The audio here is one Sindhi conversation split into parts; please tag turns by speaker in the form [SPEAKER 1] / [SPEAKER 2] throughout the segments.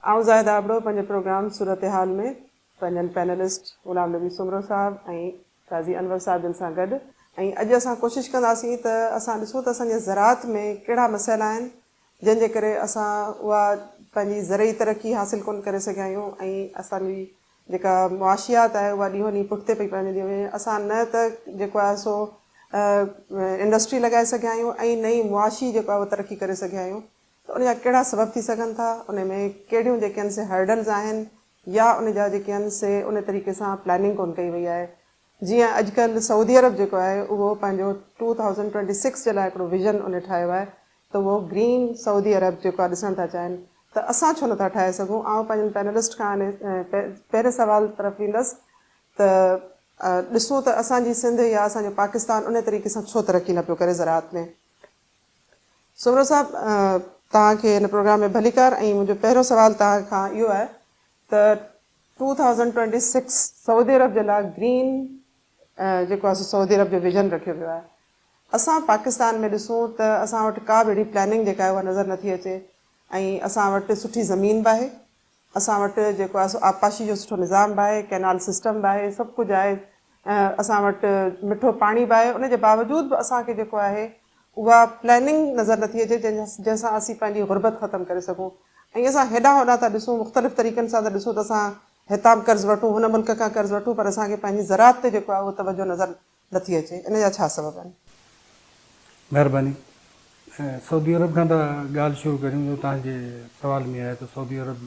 [SPEAKER 1] آئون زاهده ابڙو پنهنجي پروگرام صورتحال ۾ پنهنجن پينلسٽ غلام نبي سومرو صاحب ۽ قاضي انور صاحب جن سان گڏ ۽ اڄ اسان ڪوشش ڪنداسين ته اسان ڏسون ته اسان جي زراعت ۾ ڪهڙا مسئلا آهن جنهن جي ڪري اسان اها پنهنجي زرعي ترقي حاصل ڪونه ڪري سگهيا آهيون ۽ اسان جي جيڪا معاشيات آهي اها ڏينهون ڏينهن پٺتي پئي پوندي وڃي. اسان نه ته جيڪو آهي سو انڊسٽري لڳائي سگهيا آهيون ۽ نه ئي معاشي جيڪو آهي اهو ترقي ڪري سگهيا آهيون. ته ان جا ڪهڙا سبب ٿي سگهن ٿا، ان ۾ ڪهڙيون جيڪي آهن سي هرڊلز آهن يا ان جا جيڪي آهن سي ان طريقي سان پلاننگ ڪونه ڪئي وئي آهي. جيئن اڄڪلهه سعودي عرب جيڪو آهي اهو پنهنجو ٽو ٿائوزنڊ ٽوئنٽي سڪس جي لاء هڪڙو ويزن ان ٺاهيو آهي ته اهو گرين سعودي عرب جيڪو آهي ڏسڻ ٿا چاهين ته اسان ڇو نٿا ٺاهي سگهون. آئون پنهنجن پينلسٽ کان ان پهرين سوال طرف ويندس ته ڏسون ته اسان جي سنڌ يا اسان جو پاڪستان ان طريقي سان ڇو ترقي نه پيو ڪري زراعت ۾. سومرو صاحب توهان کي هن پروگرام ۾ ڀليڪار ۽ منهنجو پهريون سوال توهان کان اهو آهي ته two thousand twenty six Saudi Arab جي لاء گرين جيڪو آهي سو سعودي عرب جو ويزن رکيو ويو آهي اسان پاڪستان ۾ ڏسون ته اسان وٽ ڪا به اهڙي پلاننگ جيڪا آهي اها نظر نٿي اچي ۽ اسان وٽ سٺي زمين به آهي اسان وٽ جيڪو آهي سو آبپاشي جو سٺو نظام به آهي، ڪئنال سسٽم به آهي، سڀ ڪجهه آهي، اسان وٽ مٺو پاڻي به آهي، ان جي باوجود به اسان کي جيڪو آهي اها پلاننگ نظر نٿي اچي جنهن سان اسين پنهنجي غربت ختم ڪري سگهون ۽ اسان هيڏانهن هوڏانهن ٿا ڏسون مختلف طريقن سان ٿا ڏسون ته اسان هتان به قرض وٺون هن ملڪ کان قرض وٺون پر اسان کي پنهنجي زراعت تي جيڪو آهي اهو توجهه نظر نٿي اچي ان جا ڇا سبب آهن؟
[SPEAKER 2] مهرباني. سعودي عرب کان ٿا ڳالهه شروع ڪريون جو توهان جي سوال ۾ آهي ته سعودي عرب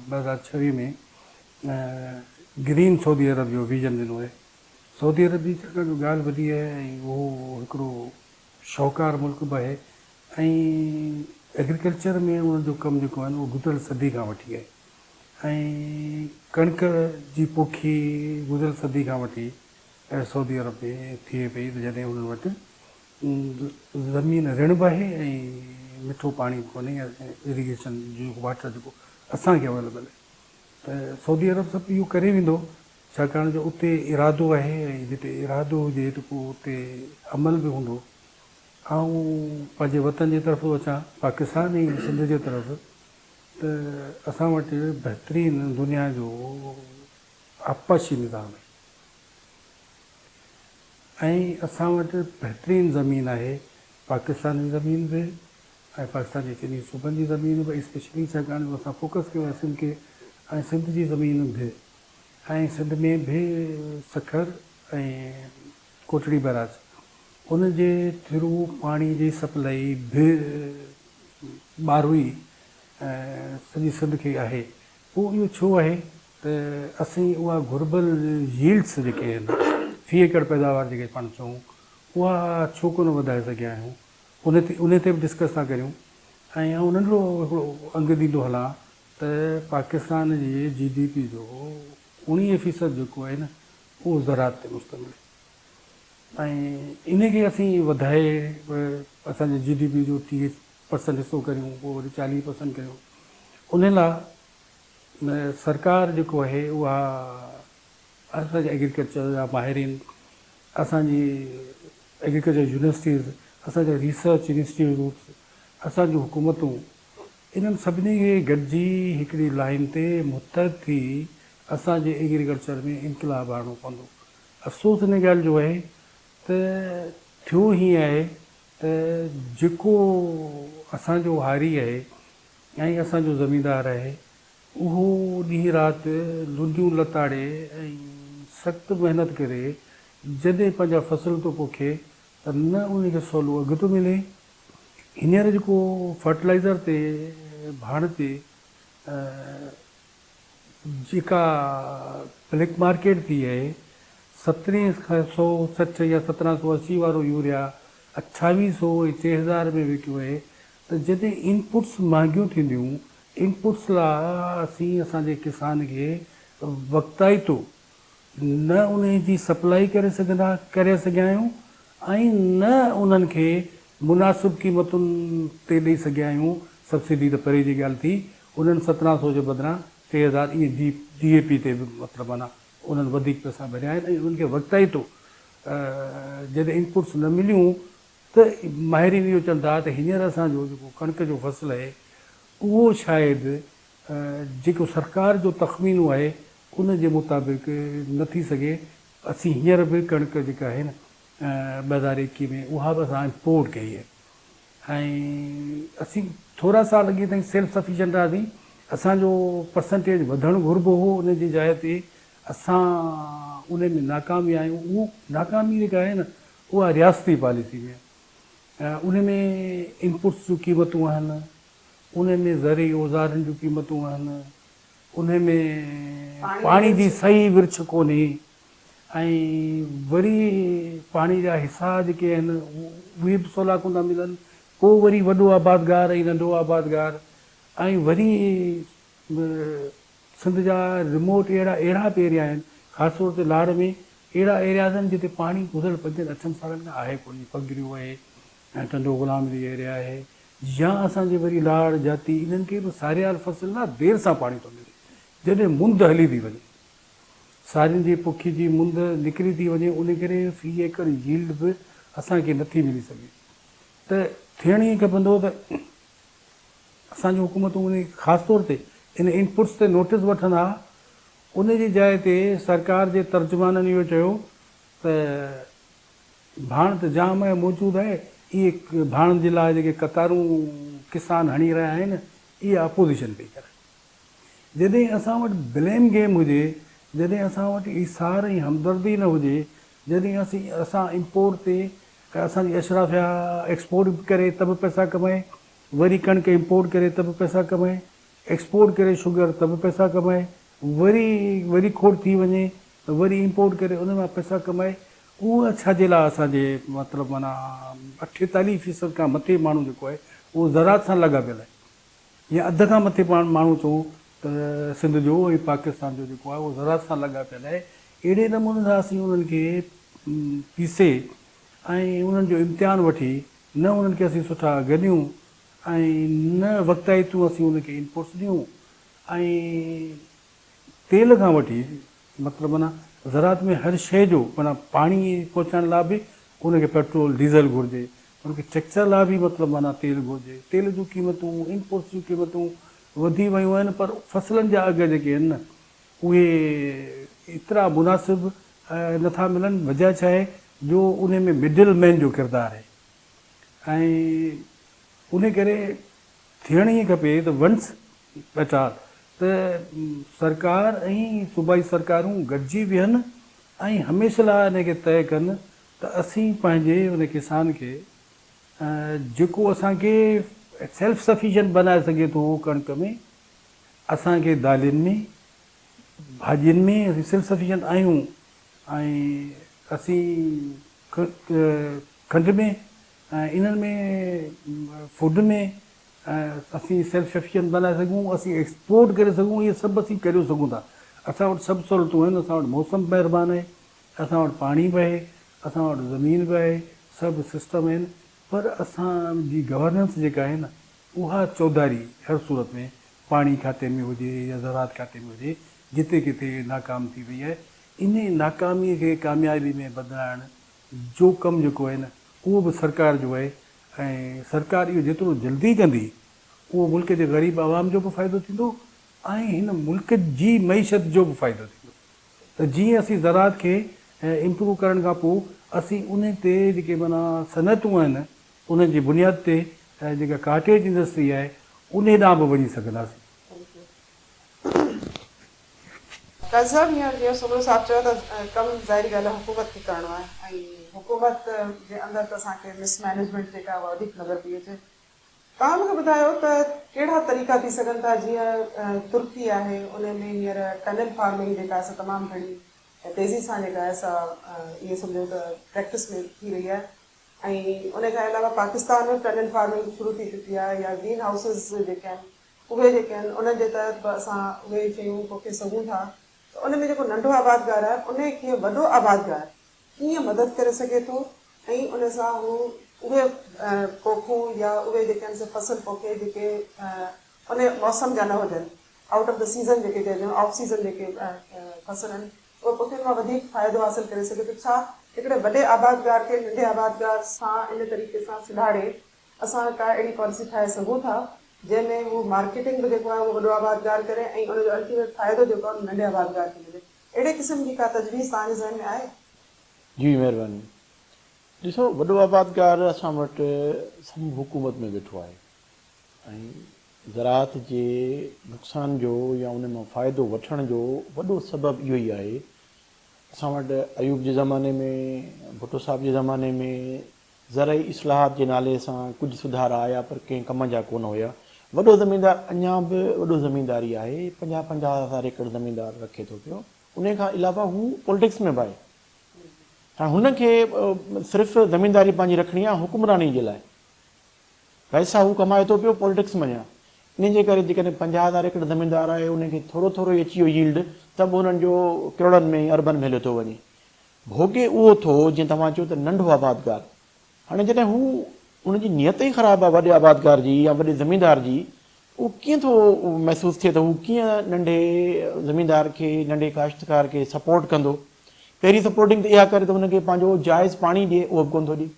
[SPEAKER 2] 2026 ۾ گرين سعودي عرب جو ويزن ڏنو آهي. سعودي عرب جي ڇاڪاڻ جو ڳالهه وڏي آهي ۽ اهو هڪڙو شاهوڪار ملڪ به آهي ۽ ايگريڪلچر ۾ انهن جو ڪم جيڪو آهي اهو گذريل صدي کان وٺي آهي ۽ ڪڻڪ جي پوکي گذريل صدي کان وٺي سعودي عرب ۾ ٿئي پئي ته جڏهن انهن وٽ زمين رڻ به آهي ۽ مٺو پاڻي به ڪونهي يا اريگيشن جو واٽر جيڪو اسان کي اويليبل آهي ته سعودي عرب سڀ اهو ڪري ويندو ڇاڪاڻ جو اتي ارادو آهي ۽ جتي ارادو هجي ته پوء اتي عمل به هوندو. آئون پنهنجي وطن جي طرف ٿو اچان پاڪستان ۽ سنڌ جي طرف ته اسان وٽ بهترين دنيا جو آبپاشي نظام آهي. ۽ اسان وٽ بهترين زمين آهي، پاڪستان جي زمين به ۽ پاڪستان جي چئني صوبن جي زمين به اسپيشلي ڇاڪاڻ جو اسان فوڪس ڪيو آهي سنڌ کي ۽ سنڌ جي زمين به ۽ سنڌ ۾ به سکر ۽ ڪوٽڙي بئراج ان جي ٿرو پاڻي جي سپلائي به ٻاروئي سڄي سنڌ کي آهي پوء اهو ڇو آهي ته اسين اها گهربل ييلڊس جيڪي آهن، في ايڪڙ پيداوار جيڪي پاڻ چئون، اها ڇو ڪونه وڌائي سگهيا آهيون، ان تي انهي تي به ڊسڪس ٿا ڪريون ۽ آئون ننڍڙو هڪڙو انگ ڏيندو هلان ته پاڪستان جي جي ڊي پي جو 19 فيصد جيڪو آهي نه اهو زراعت تي مشتمل آهي ۽ انهي کي اسين وڌائي اسان جي جي ڊي پي جو 30 پرسنٽ حصو ڪريون پوء وري 40 پرسنٽ ڪريون انهي لاء سرڪار جيڪو آهي اها اسان جي ايگريڪلچر جا ماهرين، اسان جي ايگريڪلچر يونيورسٽيز، اسان جا ريسرچ انسٽيٽيوٽس، اسان جون حڪومتون انهن سڀني کي گڏجي هڪڙي لائين تي متحد ٿي اسان جي ايگريڪلچر ۾ انقلاب آڻڻو پوندو. افسوس ان ڳالهه جو آهي ته ٿيو هيئن آهي ته جيڪو اسان جو هاري آهي ۽ اسان جو زميندار آهي، اهو ڏينهن رات لنڊيون لتاڙي ۽ سخت محنت ڪري جڏهن پنهنجا فصل ٿو پوکي ته نه ان کي سولو اگهه ٿو ملي. هينئر جيڪو فرٽلائيزر تي ڀاڻ تي جيڪا بليڪ مارڪيٽ ٿي آهي، 1760 يا 1780 وارو يوريا 2800 ۽ 3000 ۾ وڪيو آهي ته جڏهن انپٽس مهانگيون ٿينديون، انپٽس لا اسين اسان جي ڪسان کي وقتائتو نه انهي جي سپلائي ڪري سگهندا ڪري سگهيا آهيون ۽ نه انهن کي مناسب قيمتن تي ڏئي سگهيا آهيون، سبسڊي ته پري جي ڳالهه ٿي، انهن 17 سو جي بدران 3000 ائين ڊي ڊي اي پي تي به مطلب معنيٰ انهن وڌيڪ پئسا ڀريا آهن ۽ انهن کي وقتائتو جڏهن انپٽس نه مليون ته ماهرين اهو چون ٿا ته هينئر اسان جو جيڪو ڪڻڪ جو فصل آهي اهو شايد جيڪو سرڪار جو تخمينو آهي ان جي مطابق نه ٿي سگهي. اسين هينئر به ڪڻڪ جيڪا آهي نه 2021 ۾ اها به اسان امپورٽ ڪئي آهي ۽ اسين ٿورا سال اڳي تائين سيلف سفيشنٽ هئاسين، اسان جو پرسنٽيج وڌڻ گهربو هو ان جي جاء تي اسان ان ۾ ناڪام ويا آهيون. اهو ناڪامي جيڪا آهي نه اها رياستي پاليسي ۾ آهي. ان ۾ انپٽس جون قيمتون آهن، ان ۾ زرعي اوزارن جون قيمتون آهن، ان ۾ پاڻي جي صحيح ورڇ ڪونهي ۽ وري پاڻي جا حصا جيڪي آهن اهي به سولا ڪونه ٿا ملن. پوء وري وڏو آبادگار ۽ ننڍو آبادگار ۽ وري سنڌ جا ريموٽ اهڙا اهڙا به ايريا آهن خاص طور تي لاڙ ۾ اهڙا ايرياز آهن جتي پاڻي گذريل پنجن اٺن سالن کان آهي ڪونه جيئن پگريو آهي ۽ ٽنڊو غلام علي ايريا آهي يا اسان جي وري لاڙ جاتي انهن کي به ساريال فصل لاء دير سان پاڻي ٿو ملي جڏهن مند هلي ٿي وڃي سارين جي پوکي جي مند نڪري ٿي وڃي ان ڪري في ايڪڙ ييلڊ به اسان کي نٿي ملي سگهي ته ٿيڻ ائين کپندو ته اسان جون حڪومتون ان خاص طور تي ان انپٽس تي نوٽس وٺن ها، ان جي جاء تي سرڪار جي ترجمانن اهو چيو ته ڀاڻ ته جام آهي موجود آهي، اهي ڀاڻ جي لاء جيڪي قطارون ڪسان هڻي رهيا آهن اها اپوزيشن پئي ڪرائي. جڏهن اسان وٽ بليم گيم هجي، جڏهن اسان وٽ ايثار ۽ همدردي نه هجي، جڏهن اسين اسان امپورٽ تي اسان جي اشرافيا ايڪسپورٽ به ڪري ته به پئسا ڪمائي، وري ڪڻڪ امپورٽ ڪري ته به پئسا ڪمائي، ايڪسپورٽ ڪري شگر ته به پئسا ڪمائي، وري وري کوٽ ٿي وڃي ته وري امپورٽ ڪري ان مان پئسا ڪمائي، اهو ڇا جي لاء اسان جي مطلب معنيٰ 48 فيصد کان مٿي ماڻهو جيڪو آهي اهو زراعت سان لاڳاپيل آهي يا اڌ کان مٿي پاڻ ماڻهو چئون ته سنڌ جو ۽ پاڪستان جو جيڪو آهي اهو زراعت سان لاڳاپيل آهي، اهڙي نموني سان اسين انهن کي پيسي ۽ انهن جو امتحان وٺي نه انهن کي اسين سٺا اگهه ڏيون ۽ نه وقتائتيون اسين انهن کي انپوٽس ڏيون ۽ تيل کان وٺي مطلب معنيٰ زراعت ۾ هر شيء جو معنيٰ پاڻي پهچائڻ لاء به ان کي پيٽرول ڊيزل گهرجي ان کي ٽريڪٽر لاء به مطلب معنيٰ تيل گهرجي تيل جون قيمتون انپوٽس جون قيمتون وڌي ويون آهن پر فصلن جا اگهه جيڪي آهن نه اهي ايترا مناسب نه ٿا ملن وجهه ڇا آهي جو انهي ۾ مڊل مين جو ڪردار آهي ۽ انهي ڪري ٿيڻ ائين کپي ته ونس ايٽ آل ته سرڪار ۽ صوبائي سرڪارون گڏجي ويهن ۽ هميشه لاء انهي کي طئي ڪن ته اسين پنهنجي ان ڪسان کي جيڪو اسان کي سيلف سفيشنٽ بنائي سگهي ٿو ڪڻڪ ۾ اسان کي دالين ۾ ڀاڄين ۾ اسين سيلف سفيشنٽ آهيون ۽ اسين کنڊ ۾ ۽ انهن ۾ فوڊ ۾ اسين سيلف سفيشنٽ بنائي سگهون اسين ايڪسپورٽ ڪري سگهون اهي سڀ اسين ڪريو سگهون ٿا اسان وٽ سڀ سهولتون آهن اسان وٽ موسم مهربان آهي اسان وٽ پاڻي به آهي اسان وٽ زمين به آهي سڀ سسٽم آهن پر اسان جي گورننس جيڪا آهي نه اها چوڌاري هر صورت ۾ پاڻي کاتي ۾ هجي يا زراعت کاتي ۾ هجي جتي ڪٿي ناڪام ٿي وئي آهي انهي ناڪامي کي ڪاميابي ۾ بدلائڻ جو ڪم جيڪو آهي نه اهو به سرڪار جو آهي ۽ سرڪار اهو جيترو جلدي ڪندي اهو ملڪ جي غريب عوام جو به فائدو ٿيندو ۽ هن ملڪ جي معيشت جو به فائدو ٿيندو ته جيئن اسين زراعت کي امپروو ڪرڻ کان پوء اسين انهي تي جيڪي معنيٰ صنعتون آهن انهن جي بنياد تي جيڪا ڪاٽيج انڊسٽري آهي انهي ڏانهن به وڃي سگهنداسين.
[SPEAKER 1] قاضي صاحب هينئر جيئن سومرو صاحب چيو ته ڪم ظاهري ڳالهه آهي حڪومت کي ڪرڻو آهي ۽ حڪومت جي اندر ته اسان کي مس مئنيجمينٽ جيڪا اها وڌيڪ نظر پئي اچي. توهان مون کي ٻڌايو ته ڪهڙا طريقا ٿي سگهن ٿا جيئن ترڪي آهي ان ۾ هينئر ٽنل فارمنگ جيڪا آهي سا تمام گهڻي تيزي سان جيڪا آهي سا ائين سمجهو ته پريڪٽس ۾ ٿي رهي آهي ۽ ان کان علاوه پاڪستان ۾ به ٽنل فارمنگ شروع ٿي چڪي آهي يا گرين هائوسز جيڪي آهن اهي جيڪي آهن انهن جي تحت به اسان اهي شيون پوکي سگهون ٿا ته ان ۾ جيڪو ننڍو آبادگار آهي ان کي وڏو آبادگار ڪيئن مدد ڪري سگهي ٿو ۽ ان سان هو اهي پوکون يا اهي جيڪي آهن سي فصل پوکي جيڪي ان موسم جا نه هجن آئوٽ آف the season جيڪي چئجن آف سيزن جيڪي فصل آهن اهو پکين مان وڌيڪ فائدو حاصل ڪري سگهي ٿو. ڇا هڪڙي وڏي آبادگار کي ننڍي آبادگار سان ان طريقي سان سلهاڙي اسان ڪا اهڙي پاليسي ٺاهي سگهون ٿا جنهن ۾ هو مارڪيٽنگ به جيڪو آهي اهو وڏو آبادگار ڪري ۽ ان جو الٽيميٽ فائدو جيڪو آهي ننڍي آبادگار کي ملي. اهڙي قسم جي ڪا تجويز توهان جي ذهن ۾ آهي؟
[SPEAKER 3] جي مهرباني. ڏسو وڏو آبادگار اسان وٽ سڀ حڪومت ۾ ويٺو آهي ۽ زراعت جي نقصان جو يا ان مان فائدو وٺڻ جو وڏو سبب اهو ئي آهي. اسان وٽ ايوب جي زماني ۾ ڀٽو صاحب جي زماني ۾ زرعي اصلاحات جي نالي سان ڪجهه سڌارا آيا پر ڪنهن ڪم جا ڪونه هيا. وڏو زميندار اڃا به وڏو زميندار ئي آهي، پنجاهه پنجاهه هزار ايڪڙ زميندار رکي ٿو پيو. انهي کان علاوه هو پوليٽڪس ۾ به آهي. هاڻ هن کي صرف زمينداري پنهنجي رکڻي آهي حڪمراني جي لاء. پئسا هو ڪمائي ٿو پيو پوليٽڪس منجهان. انهي جي ڪري جيڪڏهن 50 هزار ايڪڙ زميندار آهي انهي کي ٿورو ٿورو ئي اچي ويو ييلڊ ته به هنن جو ڪروڙن ۾ اربن ۾ هليو ٿو وڃي. ڀوڳي اهو ٿو جيئن توهان چيو ته ننڍو آبادگار. هاڻي جڏهن هو ان جي نيت ئي خراب آهي وڏي آبادگار جي يا وڏي زميندار جي اهو ڪيئن ٿو محسوس ٿئي ته هو ڪيئن ننڍي زميندار کي ننڍي ڪاشتڪار کي سپورٽ ڪندو. پهرين سپورٽنگ ته اها ڪري ته ان کي پنهنجو جائز پاڻي ڏئي اهو به ڪونه ٿو ڏئي.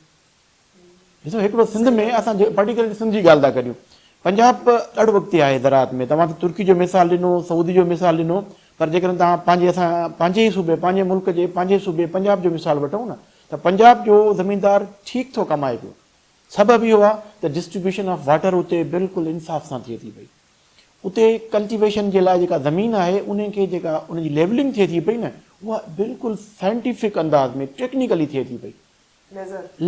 [SPEAKER 3] ڏسو هڪڙو سنڌ ۾ اسان پرٽيڪولرلي سنڌ جي ڳالهه ٿا ڪريون پنجاب ڏاڍو اڳتي آهي زراعت ۾ توهان ته ترڪي جو مثال ڏنو سعودي جو مثال ڏنو پر جيڪڏهن توهان پنهنجي اسان پنهنجي ئي صوبي پنهنجي ملڪ جي پنهنجي صوبي پنجاب جو مثال وٺون نه ته پنجاب جو زميندار ٺيڪ ٿو ڪمائي پيو سبب اهو آهي ته ڊسٽريبيوشن آف واٽر اتي بلڪل انصاف سان ٿئي ٿي پئي اتي ڪلٽيويشن جي لاء جيڪا زمين آهي ان کي جيڪا ان جي ليولنگ ٿئي ٿي پئي نه اها بلڪل سائنٽيفڪ انداز ۾ ٽيڪنيڪلي ٿئي ٿي پئي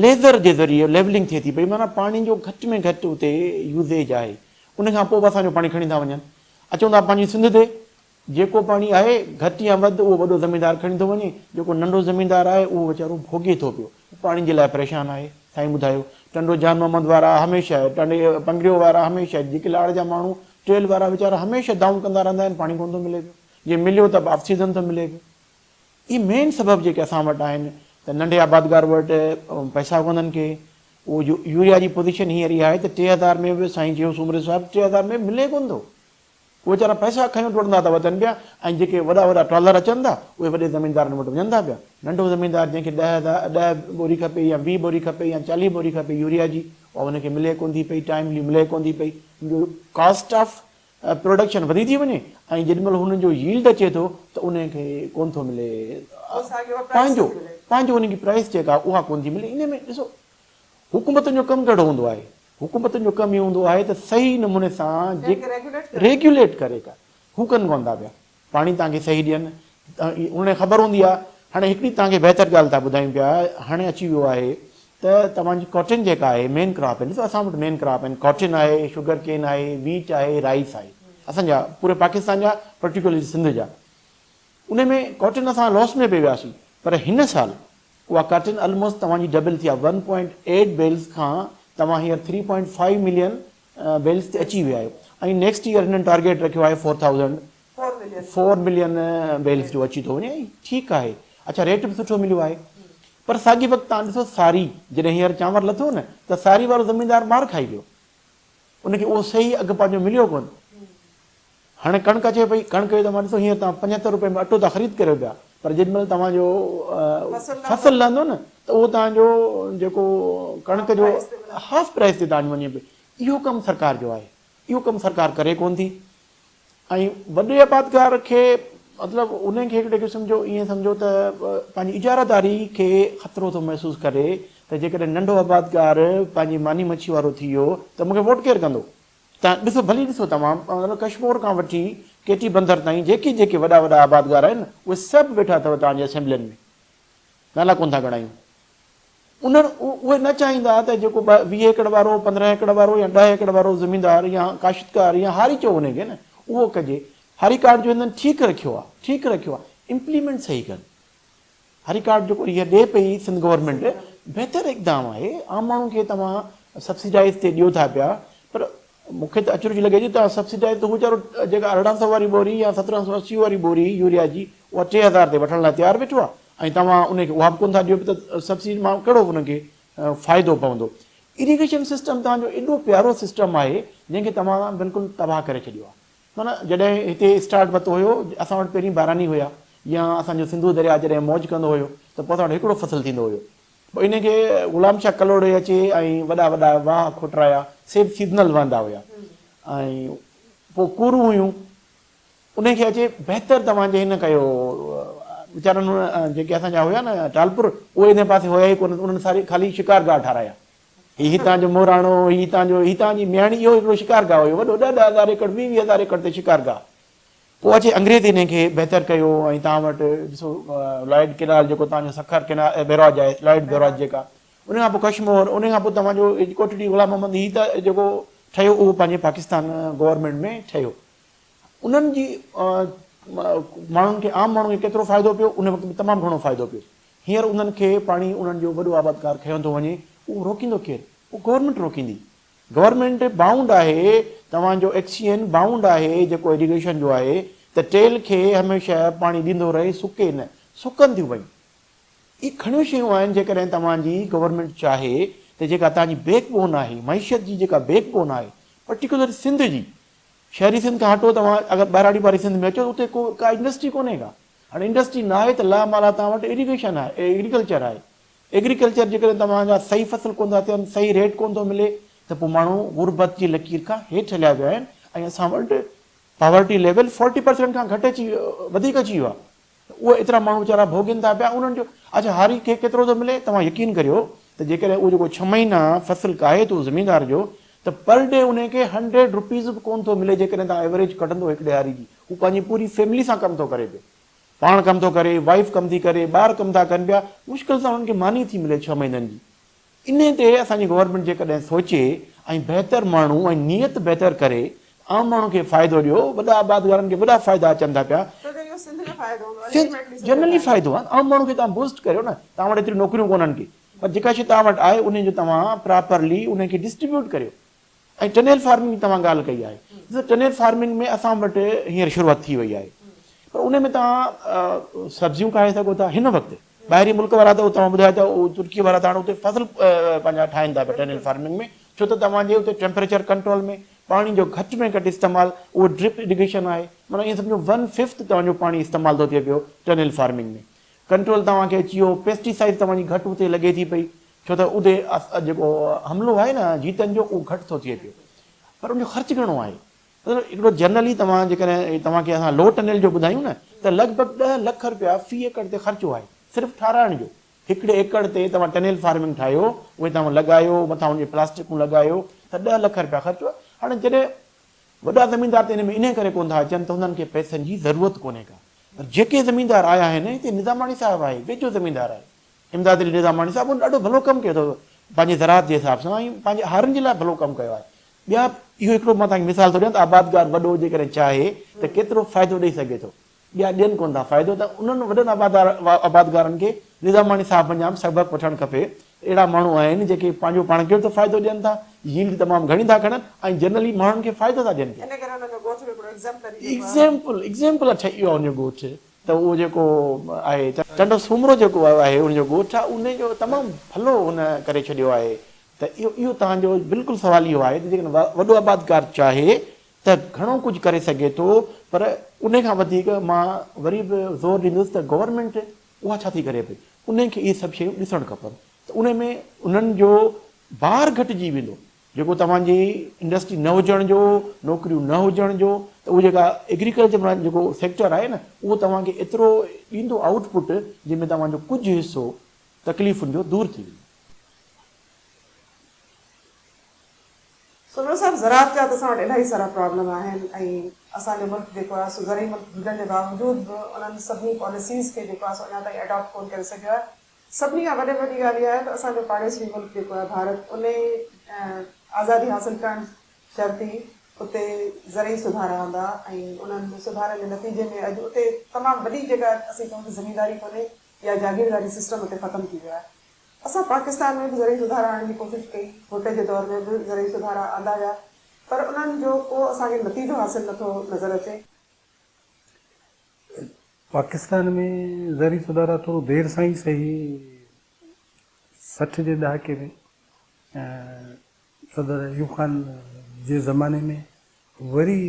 [SPEAKER 3] ليزر جي ذريعي ليولنگ ٿئي ٿي پئي معنيٰ پاڻي جو گهٽ ۾ گهٽ اتي يوزيج آهي ان کان پوء به اسان جو پاڻي کڻي ٿا وڃن اچون ٿا پنهنجي سنڌ تي جيڪو پاڻي آهي گهٽ يا وڌ اهو وڏو زميندار کڻي ٿو وڃي جيڪو ننڍو زميندار آهي اهو ويچارو ڀوڳي ٿو پيو پاڻي جي لاء پريشان آهي سائين ٻڌايو ٽنڊو جان محمد وارا هميشه ٽنڊي پنگريو وارا هميشه جيڪي لاڙ جا ماڻهو ٽيل وارا ويچارا هميشه دانهون ڪندا رهندا آهن پاڻي ڪونه ٿو ملي پيو جي مليو ته به آف سيزن ٿو ملي پيو اهي مين سبب جيڪي اسان وٽ آهن ته ننڍي آبادگار وٽ پئسا ڪونهن ڪي اهو جو يوريا جي پوزيشن هينئر اها آهي ته 3000 ۾ به سائين چيو سومري صاحب 3000 ۾ ملي ڪونه ٿو اهي ويچارا پئسا کنيو ڊوڙندا ٿا وتن پيا ۽ جيڪي وڏا وڏا ٽرالر اچن ٿا اهي وڏي زميندارن وٽ وڃن ٿا پيا ننڍو زميندار جنهن کي ڏهه هزار ڏهه ٻوري کپي يا 20 ٻوري کپي يا 40 ٻوري کپي يوريا جي اها ان کي ملي ڪونه ٿي پئي ٽائملي ملي ڪونه ٿي پئي ان جو ڪاسٽ آف پروڊڪشن وڌي ٿي وڃي ۽ جيڏي مهل هنن جو ييلڊ اچي ٿو ته انهن کي ڪونه ٿو ملي پنهنجو پنهنجو انهن کي پرائس جيڪا اها ڪونه ٿي ملي ان ۾ ڏسو حڪومتن جو ڪم ڪهڙو هوندو آهي حڪومتن جو ڪم اهو هوندو آهي ته صحيح نموني سان ريگيوليٽ ڪري ڪا هو ڪن ڪونه ٿا پيا پاڻي توهان کي صحيح ڏين انهن کي خبر هوندي آهي هاڻي هڪڙي توهان کي بهتر ڳالهه ٿا ٻڌايون پيا هاڻي اچي ويو آهي ته توهان جي ڪاٽن جيڪا آهي مين ڪراپ آهي ڏسو اسان وٽ مين ڪراپ آهن ڪاٽن آهي شگر ڪين آهي ويٽ آهي رائس آهي اسان جا پوري پاڪستان جا پرٽيڪولرلي سنڌ جا ان ۾ ڪاٽن اسان لاس ۾ پئي وياسين پر هن سال اها ڪاٽن الموسٽ توهان جي ڊبل ٿي آهي ون پوائنٽ ايٽ بيلز کان توهان هينئر three point five million bales تي اچي ويا آهيو ۽ نيڪسٽ ايئر هنن ٽارگيٽ رکيو آهي four thousand four million bales جو اچي ٿو وڃي ۽ ٺيڪ آهي اڇا ريٽ به سٺو مليو آهي پر ساڳي وقت تان ڏسو ساري جڏهن هينئر چانور لٿو نه ته ساري وارو زميندار مار کائي ويو ان کي اهو صحيح اگهه پنهنجو مليو ڪونه هاڻي ڪڻڪ اچي پئي ڪڻڪ جو توهان ڏسو هينئر توهان 75 روپئي ۾ اٽو ٿا خريد ڪريو پيا پر جيڏي مهل توهان جو فصل لهندو نه ته اهو توهان جو جيڪو ڪڻڪ جو هاف پرائس تي توهان جو وڃي پئي اهو ڪم سرڪار جو آهي اهو ڪم سرڪار ڪري ڪونه ٿي ۽ وڏي آبادگار کي مطلب ان کي هڪڙي قسم جو ائين سمجهو ته پنهنجي اجاره داري کي خطرو ٿو محسوس ڪري ته جيڪڏهن ننڍو آبادگار پنهنجي ماني مڇي وارو ٿي ويو ته مون کي ووٽ ڪير ڪندو تان ڏسو ڀلي ڏسو توهان مطلب ڪشمور کان وٺي ڪيٽي بندر تائين جيڪي جيڪي وڏا وڏا آبادگار آهن اهي سڀ ويٺا اٿو توهان جي اسيمبلين ۾ نالا ڪونه ٿا ڳڻايون انهن اهي نه چاهيندا ته جيڪو 20 ايڪڙ وارو 15 ايڪڙ وارو يا 10 ايڪڙ وارو زميندار يا ڪاشتڪار يا هاري چئو ان کي نه اهو ڪجي هاري ڪارڊ جو هنن ٺيڪ رکيو آهي ٺيڪ رکيو آهي امپليمينٽ صحيح ڪن هاري ڪارڊ جيڪو هيء ڏي پئي سنڌ گورنمينٽ بهتر اقدام آهي عام ماڻهو کي توهان سبسڊائز تي ڏيو ٿا پيا پر مون کي ته اچرج لڳي ٿي توهان سبسڊائز ته هو ويچارو جيڪا 1800 واري ٻوري يا 1780 واري ٻوري يوريا جي اها 3000 تي وٺڻ لاء تيار ويٺو آهي ۽ توهان ان کي اها به ڪونه ٿا ڏيو ته سبسڊي مان ڪهڙو ان کي فائدو پوندو اريگيشن سسٽم توهان جو ايڏو پيارو سسٽم آهي جنهن کي توهان بلڪل تباهه ڪري ڇڏيو آهي معنيٰ جڏهن هتي اسٽارٽ ورتو هيو، اسان وٽ پهرين باراني هيا يا اسان جو سنڌو درياء جڏهن موج ڪندو هيو ته پوء اسان وٽ هڪڙو فصل ٿيندو هيو. پوء انهي کي غلام شاهه ڪلهوڙي اچي ۽ وڏا وڏا واهه کوٽرايا، سي به سيزنل وهندا هيا. ۽ پوء ڪورون هيون انهي کي اچي بهتر توهان جي هن ڪيو ويچارن جيڪي اسان جا هيا نه ٽالپر اهي انهي پاسي هيا ئي ڪونه انهن ساري خالي شڪار گاهه ٺارايا هي هتان جو موراڻو هي هتان جو هتان جي مياڻي اهو هڪڙو شڪار گاهه هيو وڏو ڏهه ڏهه هزار ايڪڙ ويهه ويهه هزار ايڪڙ تي شڪار گاهه پوء اچي انگريز انهي کي بهتر ڪيو ۽ توهان وٽ ڏسو لائيڊ ڪينال جيڪو توهان جو سکر ڪينال بيراج آهي لائيڊ بيراج جيڪا ان کان پوء ڪشمور ان کان پوء توهان جو ڪوٽڙي غلام محمد هي ته جيڪو ٺهيو اهو پنهنجي پاڪستان گورنمينٽ ۾ ٺهيو انهن جي ماڻهن کي عام ماڻهن کي ڪيترو فائدو پيو ان وقت به تمام گهڻو فائدو پيو هينئر انهن کي پاڻي انهن جو وڏو آبادگار کنيو ٿو وڃي اهو روڪيندو ڪير اهو گورنمينٽ روڪيندي گورنمينٽ بائونڊ آهي توهان جو ايڪسين بائونڊ آهي جيڪو ايريگيشن جو آهي ته ٽيل کي هميشه پاڻي ڏيندو رهي سڪي نه سڪن ٿيون پيون اهي گهڻيون شيون آهن جيڪڏهن توهان جي گورنمينٽ چاهي ته جيڪا توهان جي بيڪ بون آهي معيشت جي جيڪا بيڪ بون آهي پرٽيڪولر سنڌ جي شهري سنڌ کان هٽو توهان اگر ٻهراڙي واري سنڌ ۾ اچو ته اتي ڪو ڪا انڊسٽري ڪونهي ڪا هاڻي انڊسٽري ناهي ته لا مالا توهان وٽ ايريگيشن آهي ايگريڪلچر آهي ايگريڪلچر جيڪڏهن توهان جا صحيح فصل ڪونه ٿا ٿين، صحيح ريٽ ڪونه ٿو ملي ته پوء ماڻهو غربت جي لڪير کان هيٺ هليا ويا آهن ۽ اسان وٽ پاورٽي ليول فورٽي پرسينٽ کان گهٽ اچي وڌيڪ اچي ويو آهي ته اهي ايترا ماڻهو ويچارا ڀوڳين ٿا پيا انهن جو اڇا هاري کي ڪيترو ٿو ملي توهان يقين ڪريو ته جيڪڏهن اهو جيڪو ڇهه مهينا فصل ڪاهي ٿو زميندار جو ته پر ڊي انهي کي هنڊريڊ روپيز به ڪونه ٿو ملي جيڪڏهن توهان ايوريج ڪڍندو هڪڙي هاري جي هو پنهنجي پوري فيملي سان ڪم ٿو ڪري پيو پاڻ ڪم ٿو ڪري، وائيف ڪم ٿي ڪري، ٻار ڪم ٿا ڪن پيا، مشڪل سان انهن کي ماني ٿي ملي ڇهه مهينن جي. انهي تي اسان جي گورنمينٽ جيڪڏهن سوچي ۽ بهتر ماڻهو ۽ نيت بهتر ڪري ته عام ماڻهو کي فائدو ڏيو، وڏا آبادگارن کي وڏا فائدا اچن ٿا پيا.
[SPEAKER 1] ڇو جو اهو سنڌ جو فائدو هوندو الٽيميٽلي سنڌ جو
[SPEAKER 3] جنرلي فائدو آهي عام ماڻهو کي توهان بوسٽ ڪريو نه، توهان وٽ ايتريون نوڪريون ڪونهن ڪي پر جيڪا شي توهان وٽ آهي انهي جو توهان پراپرلي انهي کي ڊسٽريبيوٽ ڪريو. ۽ ٽنيل فارمنگ جي توهان ڳالهه ڪئي آهي ڏسو ٽنيل فارمنگ ۾ اسان وٽ هينئر شروعات ٿي وئي آهي پر ان ۾ توهان سبزيون کائي سگهو ٿا هن وقت ٻاهرين ملڪ وارا ته توهان ٻڌايو ته ترڪي وارا ته هاڻي اتي فصل پنهنجا ٺاهين ٿا پيا ٽنيل فارمنگ ۾ ڇو ته توهان جي اتي ٽيمپريچر ڪنٽرول ۾ پاڻي جو گهٽ ۾ گهٽ استعمال اهو ڊرپ اريگيشن آهي معنيٰ ائين سمجهو ون ففٿ توهان جو پاڻي استعمال ٿو ٿئي پيو ٽنيل فارمنگ ۾ ڪنٽرول توهان کي اچي ويو پيسٽي سائيڊ توهان جي گهٽ اتي لڳي ٿي پئي ڇو ته اتي جيڪو حملو آهي نه جيتن جو اهو گهٽ ٿو ٿئي پيو پر ان جو خرچ گهڻو آهي مطلب هڪڙو جنرلي توهان جيڪڏهن توهان کي اسان لو ٽنل جو ٻڌايون نه ته لڳ ڀڳ ڏهه لک رپيا في ايڪڙ تي خرچو آهي صرف ٺاراهڻ جو هڪڙي ايڪڙ تي توهان ٽنل فارمنگ ٺاهيو اهي توهان لڳايو مٿان ان جي پلاسٽڪون لڳايو ته ڏهه لک رپيا خرچو آهي هاڻي جڏهن وڏا زميندار ته ان ۾ انهي ڪري ڪونه ٿا اچن ته انهن کي پئسن جي ضرورت ڪونهي ڪا پر جيڪي زميندار آيا آهن هتي نظاماڻي صاحب آهي ويجهو زميندار آهي امداد علي نظاماڻي صاحب ان ڏاڍو ڀلو ڪم ڪيو اٿو پنهنجي زراعت جي حساب سان ۽ پنهنجي هارين جي لاء ڀلو ڪم ڪيو آهي. ٻيا اهو هڪڙو مان توهان کي مثال ٿو ڏيان ته آبادگار وڏو جيڪڏهن چاهي ته ڪيترو فائدو ڏئي سگهي ٿو. ٻيا ڏين ڪونه ٿا فائدو ته انهن وڏن آبادگارن کي نظاماڻي صاحب منجهان به سبق وٺڻ کپي ته اهڙا ماڻهو آهن جيڪي پنهنجو پاڻ کي به ته فائدو ڏين ٿا، ييلڊ تمام گهڻي ٿا کڻن ۽ جنرلي ماڻهن کي فائدو ٿا ڏين پيا.
[SPEAKER 1] ان ڪري انهن جو ڳوٺ به هڪڙو ايگزيمپلري جيڪو آهي.
[SPEAKER 3] ايگزيمپل ايگزيمپل ٺهي ويو آهي ان جو ڳوٺ. ته اهو جيڪو آهي ٽنڊو سومرو جيڪو آهي ان جو ڳوٺ آهي ان جو تمام ڀلو هن ڪري ڇڏيو آهي ته اهو اهو توهان جو بلڪل سوال اهو آهي ته جيڪڏهن وڏو آبادگار چاهي ته گهڻو ڪجهه ڪري سگهي ٿو پر ان کان وڌيڪ مان وري به زور ڏيندس ته گورنمينٽ اها ڇا ٿي ڪري پئي ان کي اهي سڀ شيون ڏسڻ کپن ته ان ۾ انهن جو بار گهٽجي ويندو جيڪو توهان جي انڊسٽري نه هجڻ جو، نوڪريون نه هجڻ جو ته اهو جيڪا ايگريڪلچر معنيٰ جيڪو سيڪٽر آهي نه اهو توهان کي ايترو ڏيندو آئوٽ پٽ جنهن ۾ توهان جو ڪجهه حصو تڪليفن جو دور ٿي ويندو.
[SPEAKER 1] سومرو صاحب زراعت جا ته اسان وٽ الاهي سارا پرابلم آهن ۽ اسان جو ملڪ جيڪو آهي سو زرعي ملڪ هجڻ جي باوجود به انهن سڀني پاليسيز کي جيڪو آهي سو اڃا تائين اڊاپٽ ڪونه ڪري سگهيو آهي سڀني کان وڏي وڏي ڳالهه اها آهي ته اسان جو پاڙيسري ملڪ جيڪو آهي ڀارت انهي آزادي حاصل ڪرڻ شرط ئي اتي زرعي سڌارا آندا ۽ انهن سڌارن جي نتيجي ۾ اڄ اتي تمام وڏي جيڪا اسين چئون ته زمينداري ڪونهي يا جاگيرداري سسٽم اتي ختم ٿي ويو آهي. اسان پاڪستان ۾ به زرعي سڌارا آڻڻ جي ڪوشش ڪئي، ڀٽي جي دور ۾ به زرعي سڌارا آندا ويا پر انهن جو ڪو اسان کي نتيجو حاصل نٿو نظر اچي.
[SPEAKER 2] پاڪستان ۾ زرعي سڌارا ٿورو دير سان ئي سهي 60 جي ڏهاڪي ۾ صدر ايوب خان جي زماني ۾ وري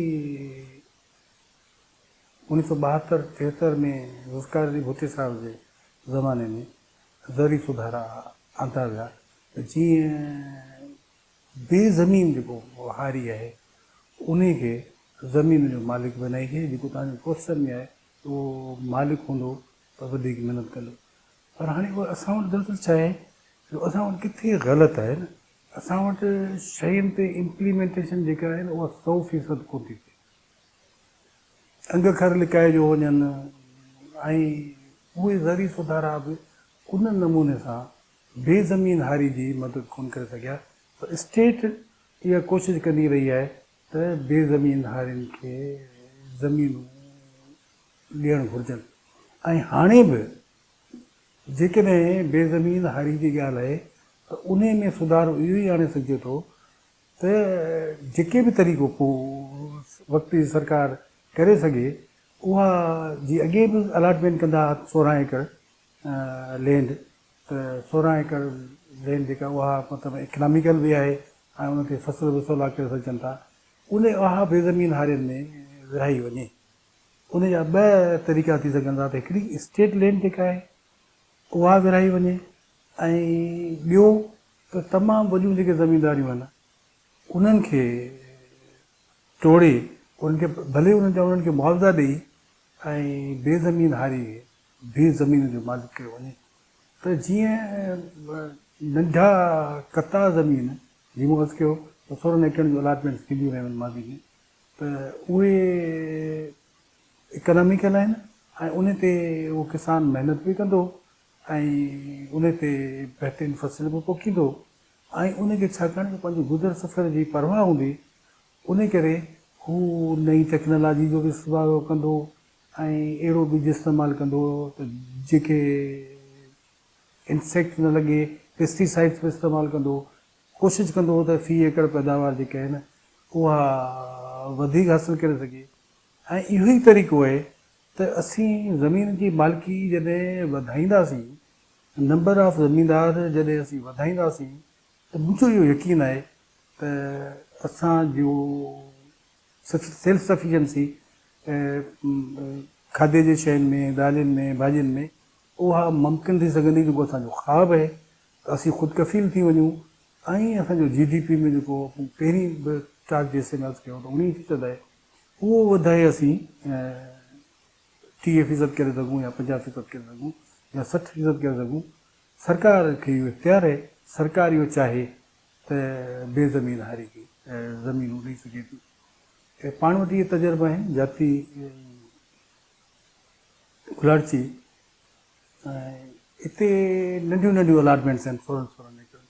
[SPEAKER 2] 1972 73 ۾ ذوالفقار علي ڀٽي صاحب جي زماني ۾ زرعي سڌارا آندا ويا ته جيئن بي زمين جيڪو هاري آهي انهي کي زمين جو مالڪ بنائجي جيڪو توهان جي ڪوششن ۾ آهي ته اهو مالڪ هوندو ته وڌيڪ محنت ڪندو. پر هاڻي اهو اسان وٽ دراصل ڇا آهي جو اسان وٽ ڪٿي غلط آهي نه اسان وٽ شين تي امپليمينٽيشن جيڪا آهي نه اها سئو فيصد ڪونه ٿي ٿئي. انگ اکر لڪائجو وڃن ۽ اهي زرعي سڌارا به ان نموني سان بي زمين هاري جي مدد ڪونه ڪري سگهيا پر اسٽيٽ اها ڪوشش ڪندي رهي آهي ته بي زمين هارين کي زمينون ڏيڻ گهرجن ۽ هاڻي به جيڪڏهن بي زمين هاري جي ڳالهه آهي ته انهي ۾ سڌارو اهو ئي آڻي سگهجي ٿو ته جيڪي به طريقو ڪو وقت جي سرڪار ڪري سگهي اها جي اڳي به الاٽمينٽ ڪندا ها 16 ايڪڙ لينڊ ته 16 ايڪڙ لينڊ جيڪا اها مطلب اڪناميڪل به آهي ۽ ان تي فصل به سولا ڪري سگهجن ٿا ان اها بي زمين هارين ۾ ورهائي وڃي. ان جا ٻه طريقا ٿي سگهن ٿا ته هڪڙي اسٽيٽ لينڊ جيڪا آهي اها ورهائي وڃي ۽ ٻيو ته تمام وڏيون جيڪي زمينداريون آهن انهن کي ٽوڙي انهن کي ڀلي انهن جا انهن کي معاوضا ڏئي ۽ بي زمين هاري کي بي زمين جو مالڪ ڪيو وڃي ته جيئن ننڍا قطعا زمين جيئن مون عرض ڪيو ته 16 ايڪڙن جون الاٽمينٽس ٿينديون رهيون آهن ماضي ۾ ته اهي اڪاناميڪل آهن ۽ ان تي اهو ڪسان محنت به ڪندو ۽ ان تي بهترين فصل به پوکيندو ۽ ان کي ڇاڪاڻ جو پنهنجي گذر سفر جي پرواهه هوندي ان ڪري هو نئين ٽيڪنالاجي جو به استفادو ڪندو ۽ اهڙو ٻج استعمال ڪندو ته جيڪي انسيڪٽ نه لڳي، پيسٽي سائيڊس به استعمال ڪندو، ڪوشش ڪندو ته في ايڪڙ پيداوار جيڪا آهي نه اها وڌيڪ حاصل ڪري سگهي ۽ اهو ئي طريقو آهي ته اسين زمين جي مالڪي جڏهن وڌائينداسين، نمبر آف زميندار جڏهن اسين وڌائينداسين ته منهنجو اهو يقين آهي ته اسان جو سيلف سفيشنسي کاڌي جي شين ۾، دالين ۾، ڀاڄين ۾ اها ممڪن ٿي سگهندي جيڪو اسان جو خواب آهي ته اسين خود ڪفيل ٿي وڃون ۽ اسان جو جي ڊي پي ۾ جيڪو پهرين به ٽاڪ جي حصي ۾ عرض ڪيو ته 19 فيصد آهي اهو وڌائي اسين 30 فيصد ڪري سگهون يا 50 فيصد ڪري سگهون يا 60 فيصد ڪري سگهون. سرڪار کي اهو اختيار آهي، سرڪار اهو چاهي ته بي زمين هاري کي زمينون ڏئي سگهي ٿي. پاڻ وٽ اهي تجربا آهن جاتي گلاڙچي ۽ اتي ننڍيون ننڍيون الاٽمينٽس آهن 16 16 ايڪڙن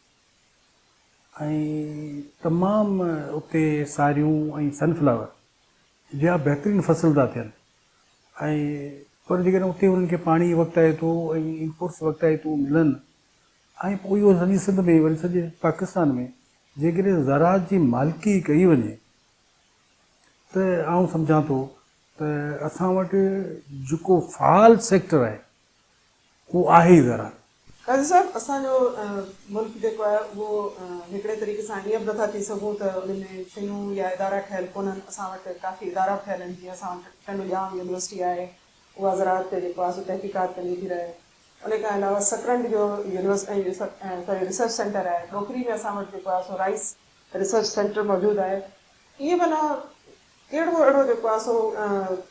[SPEAKER 2] ۽ تمام اتي ساريون ۽ سن فلاور جا بهترين فصل ٿا ٿين ۽ پر جيڪڏهن اتي انهن کي پاڻي وقتائتو ۽ انپوٽس وقتائتو ملن ۽ پوء اهو سڄي سنڌ ۾ وري سڄي پاڪستان ۾ جيڪڏهن زراعت جي مالڪي ڪئي وڃي ته آئون سمجهان ٿو ته اسان وٽ جيڪو فعال سيڪٽر آهي اهو آهي ئي زراعت.
[SPEAKER 1] قاضي صاحب اسان جو ملڪ جيڪو آهي اهو هڪڙي طريقي سان ائين به نٿا چئي سگهون ته ان ۾ شيون يا ادارا ٺهيل ڪونهن اسان وٽ ڪافي ادارا به ٺهيل آهن جيئن اسان وٽ ٽنڊو ڄام يونيورسٽي آهي اها زراعت تي جيڪو آهي سو تحقيقات ڪندي ٿي رهي ان کان علاوه سڪرنڊ جو سوري ريسرچ سينٽر آهي ڏوڪري ۾ اسان وٽ جيڪو آهي سو رائيس ريسرچ سينٽر موجود آهي اهي ڀلا ڪهڙو اهڙو جيڪو آهي سو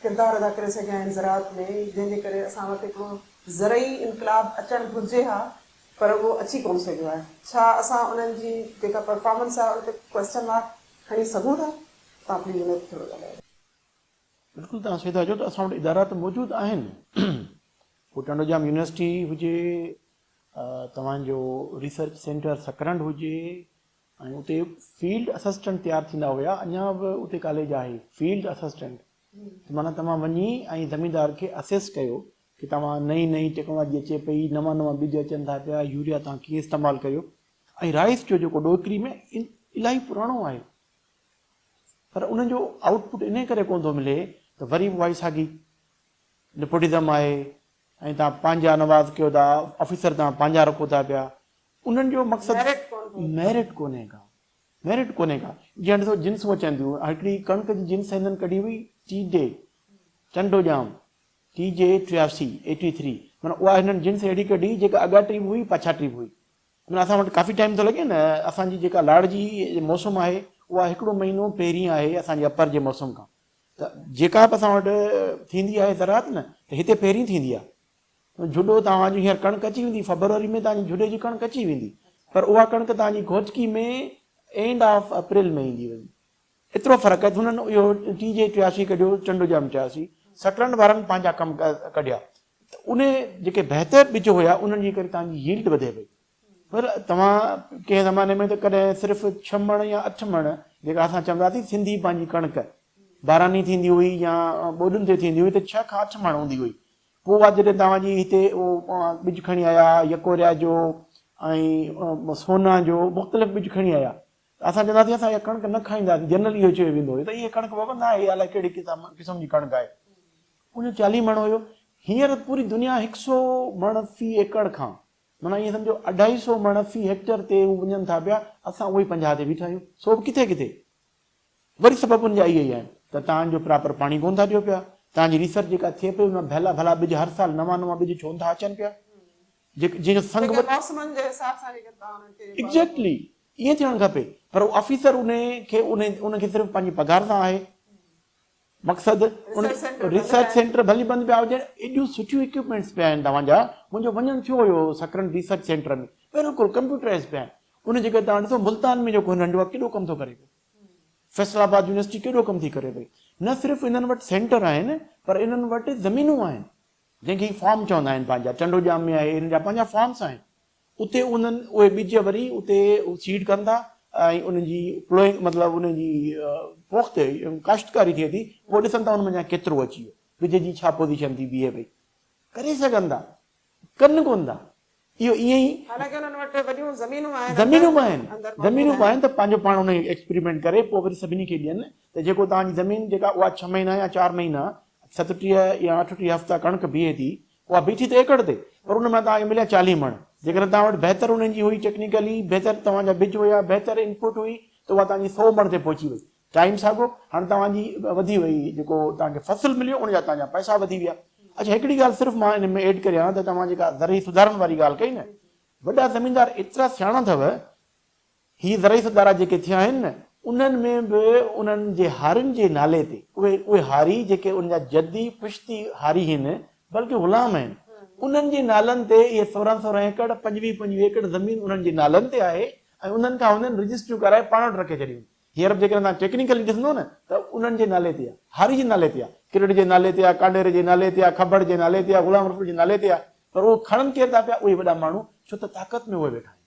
[SPEAKER 1] ڪردار ادا ڪري سگهيا آهن زراعت ۾ جنهن جي ڪري اسان وٽ هڪڙو زرعي انقلاب اچڻ گهرجي ها پر اهو اچي ڪونه سگهيو آهي. ڇا اسان انهن جي جيڪا پرفارمنس آهي ان تي ڪوئسچن مارڪ کڻي سگهون ٿا؟ توهان پليز ان تي ٿورو ڳالهايو.
[SPEAKER 3] بلڪل توهان صحيح ٿا چئو ته اسان وٽ ادارا ته موجود آهن پوء ٽنڊوڄام يونيورسٽي هجي توهان جو ريسرچ سينٽر سڪرنڊ هجي ۽ اتي فيلڊ اسسٽنٽ تيار ٿيندا هيا اڃا به اتي ڪاليج آهي فيلڊ اسسٽنٽ ته معنيٰ توهان وڃي ۽ زميندار کي اسيس ڪيو ڪي توهان نئين نئين ٽيڪنالاجي اچي پئي نوان نوان ٻج اچن ٿا پيا يوريا توهان ڪيئن استعمال ڪيو ۽ رائس جو جيڪو ڏوڪري ۾ الاهي پراڻو آهي پر ان جو آئوٽ پٽ انهي ڪري ڪونه ٿو ملي ته وري به اها ئي ساڳي نيپوٽزم آهي ۽ توهان پنهنجا نواز ڪيو ٿا آفيسر توهان پنهنجا رکو ٿا پيا انهن جو مقصد ميرٽ ڪونهي ڪا ميرٽ ڪونهي ڪا جيئن ڏسو جنسون اچن ٿيون هڪڙي ڪڻڪ جي جنس هنن ڪڍي هئي ٽي ڊي ٽنڊو ڄام ٽي جي 83 ايٽي ٿري معنيٰ اها هنن جنس اهڙي ڪڍي جيڪا اڳاٽي به هئي پاڇاٽي به هئي معنيٰ اسان وٽ ڪافي ٽائيم ٿو لڳي نه اسان جي جيڪا لاڙ جي موسم آهي اها هڪڙو مهينو پهرين آهي اسان جي اپر جي موسم کان. ته جيڪا به اسان وٽ ٿيندي آهي زراعت نه ته هتي پهرين ٿيندي آهي. جهڏو توهان جي هينئر ڪڻڪ اچي ويندي فبروري ۾ توهان جي جهڏي جي ڪڻڪ اچي ويندي پر اها ڪڻڪ توهان جي گهوٽڪي ۾ اينڊ آف اپريل ۾ ايندي وڃي. ايترو فرق آهي هنن اهو ٽي جي 83 ڪڍيو ٽنڊو ڄام 83 سڪرنڊ وارن پنهنجا ڪم ڪڍيا ته ان جيڪي بهتر ٻج هيا انهن جي ڪري توهان جي ييلڊ وڌي پئي پر توهان ڪنهن زماني ۾ ته ڪڏهن صرف ڇهه مڻ يا اٺ مڻ جيڪا اسان چونداسين سنڌي پنهنجي ڪڻڪ باراني ٿيندي هئي يا ٻوڏن تي ٿيندي هئي ته ڇهه کان اٺ مڻ هوندي هئي پوء اها جڏهن توهان جي هتي اهو ٻج کڻي آيا يڪوريا جو ۽ سونا جو مختلف ٻج کڻي آيا ته اسان چونداسين اسان اها ڪڻڪ نه کائينداسين جنرل اهو چيو ويندو هيو ته اها ڪڻڪ بابا نه آهي الائي ڪهڙي قسم جي ڪڻڪ آهي ان جو 40 مڻ هيو هينئر پوري دنيا هڪ سو مڻ في ايڪڙ کان معنيٰ ائين سمجهو اڍائي سو مڻ في هيڪٽر تي هو وڃن ٿا پيا اسان اهو ئي 50 تي بيٺا آهيون سو به ڪٿي ڪٿي وري سبب ان جا اهي ئي آهن ته توهان جو پراپر پاڻي ڪونه ٿا ڏيو پيا، توهان جي ريسرچ جيڪا ٿئي پئي ان مان ڀلا ڀلا ٻج هر سال نوان نوان ٻج ڇو نه ٿا اچن پيا جيڪي جنهن جو سنگ
[SPEAKER 1] جيڪي موسمن جي حساب سان جيڪي توهان انهن کي
[SPEAKER 3] ايگزيڪٽلي ائين ٿيڻ کپي پر اهو آفيسر ان کي ان کي صرف پنهنجي پگهار سان آهي مقصد ان ريسرچ سينٽر ڀلي بند پيا هجن ايڏيون سٺيون اڪيوپمينٽس پيا آهن توهان جا منهنجو وڃڻ ٿيو هيو سڪرنڊ ريسرچ سينٽر ۾ بلڪل ڪمپيوٽرائز پيا آهن ان جي ڪري توهان ڏسو ملتان ۾ جيڪو هنن جو آهي ڪيڏو ڪم ٿو ڪري پيو فيصل آباد يونيورسٽي ڪيڏو ڪم ٿي ڪري پئي. نه صرف انهن وٽ سينٽر آهن پر انهن وٽ زمينون آهن جنهن کي هي فارم چوندا آهن پنهنجا ٽنڊو ڄام ۾ آهي انهن جا پنهنجا فارمس آهن اتي انهن اهي ٻج وري اتي سيڊ ڪن ٿا ۽ انهن جي پلوئنگ مطلب انهن جي پوخت ڪاشتڪاري ٿئي ٿي پوء ڏسن ٿا ان منجهان ڪيترو اچي ويو ٻج جي ڇا پوزيشن ٿي بيهي پئي ڪري سگهن ٿا ڪن ڪونه ٿا. اهو ائين ئي.
[SPEAKER 1] حالانڪه انهن وٽ وڏيون زمينون آهن.
[SPEAKER 3] زمينون به آهن. زمينون به آهن ته پنهنجو پاڻ انهن کي ايڪسپريمينٽ ڪري پوء وري سڀني کي ڏين ته جيڪو توهان جي زمين جيڪا اها ڇهه مهينا يا چار مهينا 37 يا 38 هفتا ڪڻڪ بيهي ٿي اها بيٺي ته ايڪڙ تي پر ان مان توهان کي مليا 40 مڻ جيڪڏهن توهان وٽ بهتر انهن جي هئي ٽيڪنيڪلي بهتر توهان جا ٻج هيا بهتر انپوٽ هئي ته اها توهان جي 100 مڻ تي پهچي وئي ٽائيم ساڳيو، هاڻ توهان جي وڌي وئي، جيڪو توهان کي فصل مليو ان جا توهان جا پئسا وڌي ويا. اڇا هڪڙي ڳالهه صرف مان ان ۾ ايڊ ڪريان ته توهان جيڪا زرعي سڌارن واري ڳالهه ڪئي نه، وڏا زميندار ايترا سياڻا اٿو، هي زرعي سڌارا جيڪي ٿيا آهن نه، انهن ۾ به انهن جي هارين جي نالي تي، اهي اهي هاري جيڪي انهن جا جدي پشتي هاري هن، بلڪه غلام آهن، انهن جي نالن تي اهي سورهن سورهن ايڪڙ، پنجويهه پنجويهه ايڪڙ زمين انهن جي نالن تي آهي ۽ انهن کان هنن رجسٽريون ڪرائي پاڻ وٽ رکي ڇڏيون. هينئر به جيڪڏهن توهان ٽيڪنيڪلي ڏسندو نه ته انهن جي نالي تي آهي، هاري جي نالي تي آهي، ڪرڙ جي نالي تي آهي، ڪانڊيري جي نالي تي آهي، کٻڙ جي نالي تي آهي، غلام رسول جي نالي تي آهي، پر اهو کڻن ڪير ٿا پيا؟ اهي وڏا ماڻهو، ڇو ته طاقت ۾ اهي ويٺا آهن.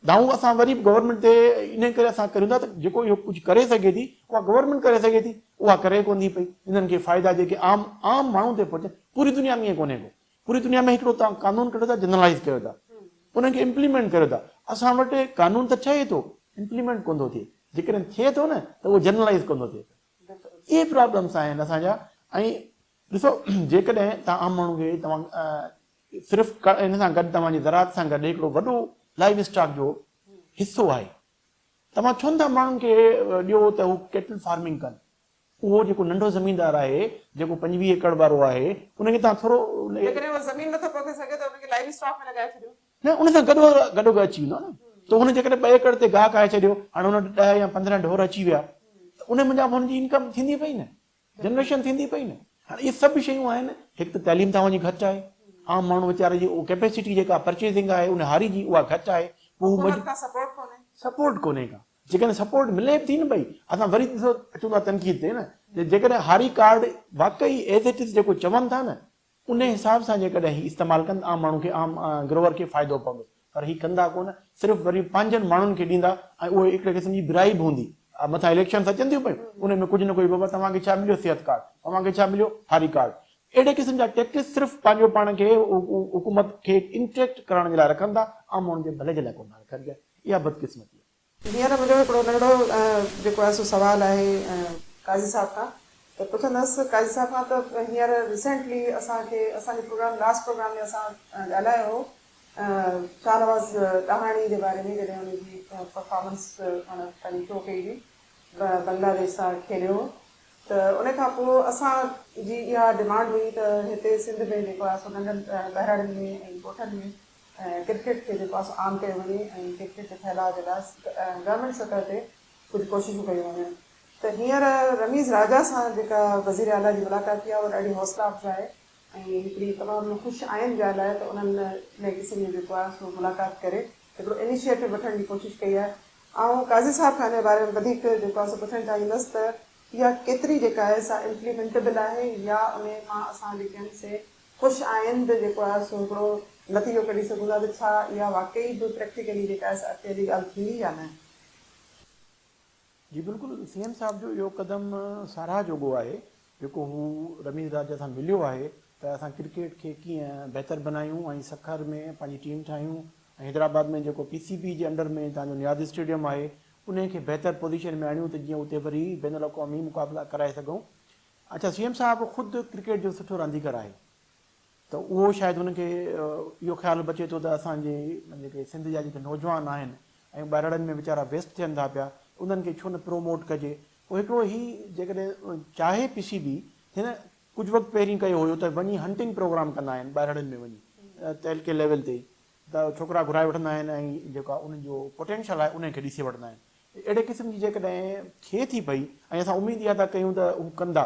[SPEAKER 3] دانهون اسان وري به گورنمينٽ تي انهي ڪري اسان ڪريون ٿا ته جيڪو اهو ڪجهه ڪري سگهي ٿي اها گورنمينٽ ڪري سگهي ٿي، اها ڪري ڪونه ٿي پئي. انهن کي فائدا جيڪي عام عام ماڻهو تي پهچن، پوري دنيا ۾ ائين ڪونهي ڪو. پوري دنيا ۾ هڪڙو توهان قانون ڪڍو ٿا جنرلائيز ڪيو ٿا انهن کي امپليمينٽ ڪريو ٿا اسان وٽ قانون ته ٺهي ٿو امپليمينٽ ڪونه ٿو ٿئي جيڪڏهن ٿئي ٿو نه ته اهو جنرلائيز ڪونه ٿو ٿئي اهي پرابلمس آهن اسان جا ۽ ڏسو جيڪڏهن توهان عام ماڻهو کي توهان صرف ان سان گڏ توهان جي زراعت سان گڏ هڪڙو وڏو لائيو اسٽاڪ جو حصو آهي توهان ڇو نٿا ماڻهن کي ڏيو ته هو ڪيٽل فارمنگ ڪن اهو جيڪو ننڍو زميندار آهي، جيڪو 25 ايڪڙ وارو آهي، ان کي توهان ٿورو.
[SPEAKER 1] جيڪڏهن اهو زمين نٿو پوکي سگهي ته ان کي لائيو اسٽاڪ ۾ لڳائي ڇڏيو.
[SPEAKER 3] نه ان سان گڏو گڏ اچي ويندو نه ته هن جيڪڏهن ٻه ايڪڙ تي گاهه ڪاهي ڇڏيو، هاڻي هن وٽ 10 يا 15 ڍور اچي ويا ته ان منجهان به هن جي انڪم ٿيندي پئي نه، جنريشن ٿيندي پئي نه. هاڻي اهي سڀ شيون آهن، هڪ ته تعليم توهان جي گهٽ آهي، عام ماڻهو ويچاري جي ڪيپيسٽي جيڪا پرچيزنگ آهي ان هاري جي اها گهٽ آهي، پوء هو
[SPEAKER 1] حڪومت کان سپورٽ ڪونهي.
[SPEAKER 3] سپورٽ ڪونهي ڪا. جيڪڏهن سپورٽ ملي به ٿي نه پئي، اسان وري ڏسو اچون ٿا تنقيد تي نه ته جيڪڏهن هاري ڪارڊ واقعي ايز it از جيڪو چون ٿا نه ان حساب سان جيڪڏهن هي استعمال ڪن ته عام ماڻهو کي عام گروور کي فائدو پوندو پر هي ڪندا ڪونه صرف وري پنهنجن ماڻهن کي ڏيندا ۽ اهو هڪڙي قسم جي برائي به هوندي مٿان اليڪشنس اچن ٿيون پيون ان ۾ ڪجهه نه ڪجهه بابا توهان کي ڇا مليو صحت ڪارڊ توهان کي ڇا مليو هاري ڪارڊ اهڙي قسم جا ٽيڪٽس صرف پنهنجو پاڻ کي حڪومت کي انٽريڪٽ ڪرڻ جي لاء رکن ٿا عام ماڻهن جي ڀلي جي لاء ڪونه ٿا رکن پيا اها بدقسمتي آهي.
[SPEAKER 1] هينئر منهنجو هڪڙو ننڍڙو جيڪو آهي سو سوال آهي قاضي صاحب کان ته پڇندس قاضي صاحب کان ته هينئر ريسينٽلي اسان کي اسان جي پروگرام لاسٽ پروگرام ۾ اسان ڳالهايو هو شاهنواز ڏاهاڻي جي باري ۾ جڏهن ان جي پرفارمنس معنيٰ پنهنجي شو ڪئي هئي بنگلاديش سان کيڏيو هو ته ان کان پوء اسان جي اها ڊمانڊ هئي ته هتي سنڌ ۾ جيڪو آهي سو ننڍن ٻهراڙين ۾ ۽ ڳوٺن ۾ ڪرڪيٽ کي جيڪو آهي سو عام ڪيو وڃي ۽ ڪرڪيٽ جي ڦهلاء جي لاء گورنمينٽ سطح تي ڪجهه ڪوششون ڪيون وڃن ته هينئر رميز راجا سان جيڪا وزير اعليٰ جي ملاقات ٿي آهي اها ڏاڍي حوصلا افزا آهي ۽ هڪڙي تمام خوش آئند ڳالهه آهي ته انهن انهي قسم جو جيڪو آهي سو ملاقات ڪري هڪڙو انيشيٽو وٺڻ جي ڪوشش ڪئي آهي. آئون قاضي صاحب کان انهي باري ۾ وڌيڪ جيڪو آهي سو پڇڻ چاهيندس ته اها ڪيتري جيڪا آهي سا امپليمينٽيبل آهي يا انهي مان اسان جيڪي آهن سي خوش آئند جيڪو آهي سو هڪڙو نتيجو ڪڍي سگهون ٿا ته ڇا اها واقعي به پريڪٽيڪلي جيڪا آهي سا اڳتي هلي ڳالهه ٿيندي يا نه؟
[SPEAKER 3] جي بلڪل سي ايم صاحب جو اهو قدم ساراهه جوڳو آهي جيڪو هو رميز راجا سان مليو آهي ته اسان ڪرڪيٽ کي ڪيئن بهتر بنايون ۽ سکر ۾ پنهنجي ٽيم ٺاهيون ۽ حيدرآباد ۾ جيڪو پي سي بي جي انڊر ۾ تان جو نياز اسٽيڊيم آهي انهي کي بهتر پوزيشن ۾ آڻيون ته جيئن اتي وري بين الاقوامي مقابلا ڪرائي سگهون. اڇا سي ايم صاحب خود ڪرڪيٽ جو سٺو رانديگر آهي ته اهو شايد هن کي اهو خيال به اچي ٿو ته اسان جي جيڪي سنڌ جا جيڪي نوجوان آهن ۽ ٻهراڙين ۾ ويچارا ويسٽ ٿين ٿا پيا انهن کي ڇو نه پروموٽ ڪجي پوء هڪڙو هي جيڪڏهن چاهي پي سي بي هن ڪجهه وقت پهرين ڪيو هيو ته وڃي هنٽنگ پروگرام ڪندا آهن ٻهراڙين ۾ وڃي تعلقي ليول تي ته ڇوڪرا گهرائي وٺندا آهن ۽ جيڪا انهن جو پوٽينشل آهي انهن کي ڏسي وٺندا آهن اهڙي قسم جي جيڪڏهن ٿئي ٿي پئي ۽ اسان اميد اها ٿا ڪيون ته هو ڪندا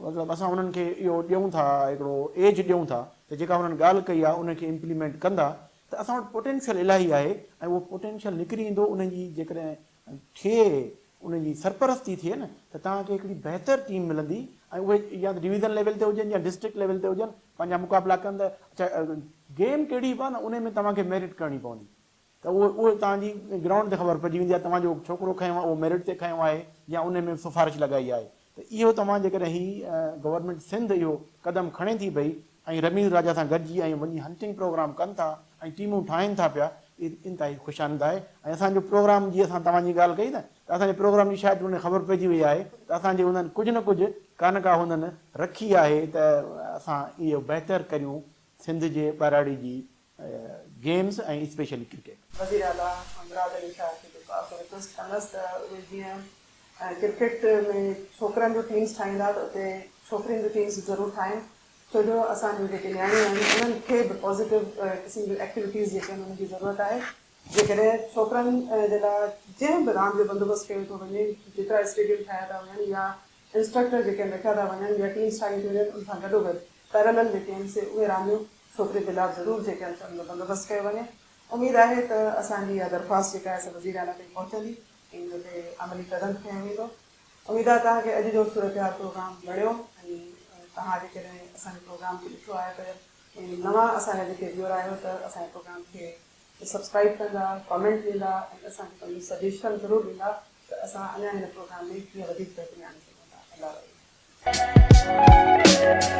[SPEAKER 3] مطلب اسان انهن کي اهو ڏيون ٿا هڪڙو ايج ڏيون ٿا ته جيڪا انهن ڳالهه ڪئي آهي ان کي امپليمينٽ ڪندا ته اسان وٽ پوٽينشل الاهي آهي ۽ اهو پوٽينشل نڪري ايندو انهن جي جيڪڏهن ٿئي انهن جي سرپرستي ٿئي نه ته توهان کي هڪڙي بهتر ٽيم ملندي ۽ اهي يا ته ڊويزن ليول تي هجن يا ڊسٽرڪٽ ليول تي هجن پنهنجا مقابلا ڪن ته اڇا گيم ڪهڙي به آهي نه انهي ۾ توهان کي ميرٽ ڪرڻي پوندي ته اهو اهو توهان جي گرائونڊ تي خبر پئجي ويندي آهي توهان جو ڇوڪرو کنيو آهي اهو ميرٽ تي کنيو آهي يا ان ۾ سفارش لڳائي آهي ته اهو توهان جيڪڏهن هي گورنمينٽ سنڌ اهو قدم کڻي ٿي پئي ۽ رميز راجا سان گڏجي ۽ وڃي هنٽنگ پروگرام ڪن ٿا ۽ ٽيمون ٺاهين ٿا پيا اهي انتهائي خوش آمد آهي ۽ اسان جو پروگرام جي اسان توهان جي ڳالهه ڪئي نه ته اسان جي پروگرام جي شايد انهن کي خبر پئجي وئي آهي ته اسان جي انهن ڪجهه نه ڪجهه ڪا نه ڪا هنن رکي آهي ته اسان اهو بهتر ڪريون سنڌ جي ٻهراڙي جي گيمز ۽ اسپيشلي ڪرڪيٽ.
[SPEAKER 1] وزير اعليٰ مراد علي شاهه کي جيڪو آهي سو ريڪويسٽ ڪندس ته اهي جيئن ڪرڪيٽ ۾ ڇوڪرن جون ٽيمز ٺاهيندا ته اتي ڇوڪرين جون ٽيمز به ضرور ٺاهين ڇو جو اسان جون جيڪي نياڻيون آهن انهن کي به پازيٽو قسم جون ايڪٽيوٽيز جيڪي آهن انهن جي ضرورت آهي جيڪڏهن ڇوڪرن جي لاء جنهن به راند جو بندوبست ڪيو ٿو وڃي جيترا اسٽيڊيم ٺاهيا ٿا وڃن يا انسٽرڪٽر جيڪي آهن رکيا ٿا وڃن يا ٽيمز ٺاهيون ٿيون وڃن ان سان گڏوگڏ پيرلل جيڪي آهن سي اهي رانديون ڇوڪري جي لاء ضرور جيڪي آهن سو ان جو بندوبست ڪيو وڃي. اميد آهي ته اسان جي اها درخواست جيڪا آهي سا وزير اعليٰ تائين پهچندي ۽ ان تي عملي قدم کنيو ويندو. اميد آهي توهان کي اڄ جو صورتحال پروگرام وڻيو ۽ توهان جيڪڏهن اسان جي پروگرام کي ڏٺو آهي ته ۽ نوان اسان جا جيڪي ويور آهيو ته اسان جي پروگرام کي سبسڪرائيب ڪندا، ڪامينٽ ڏيندا ۽ اسان کي پنهنجو سجيشن ضرور ڏيندا ته اسان اڃا هن پروگرام ۾ ڪيئن وڌيڪ بهتري آڻي سگهون ٿا. الله وحيد.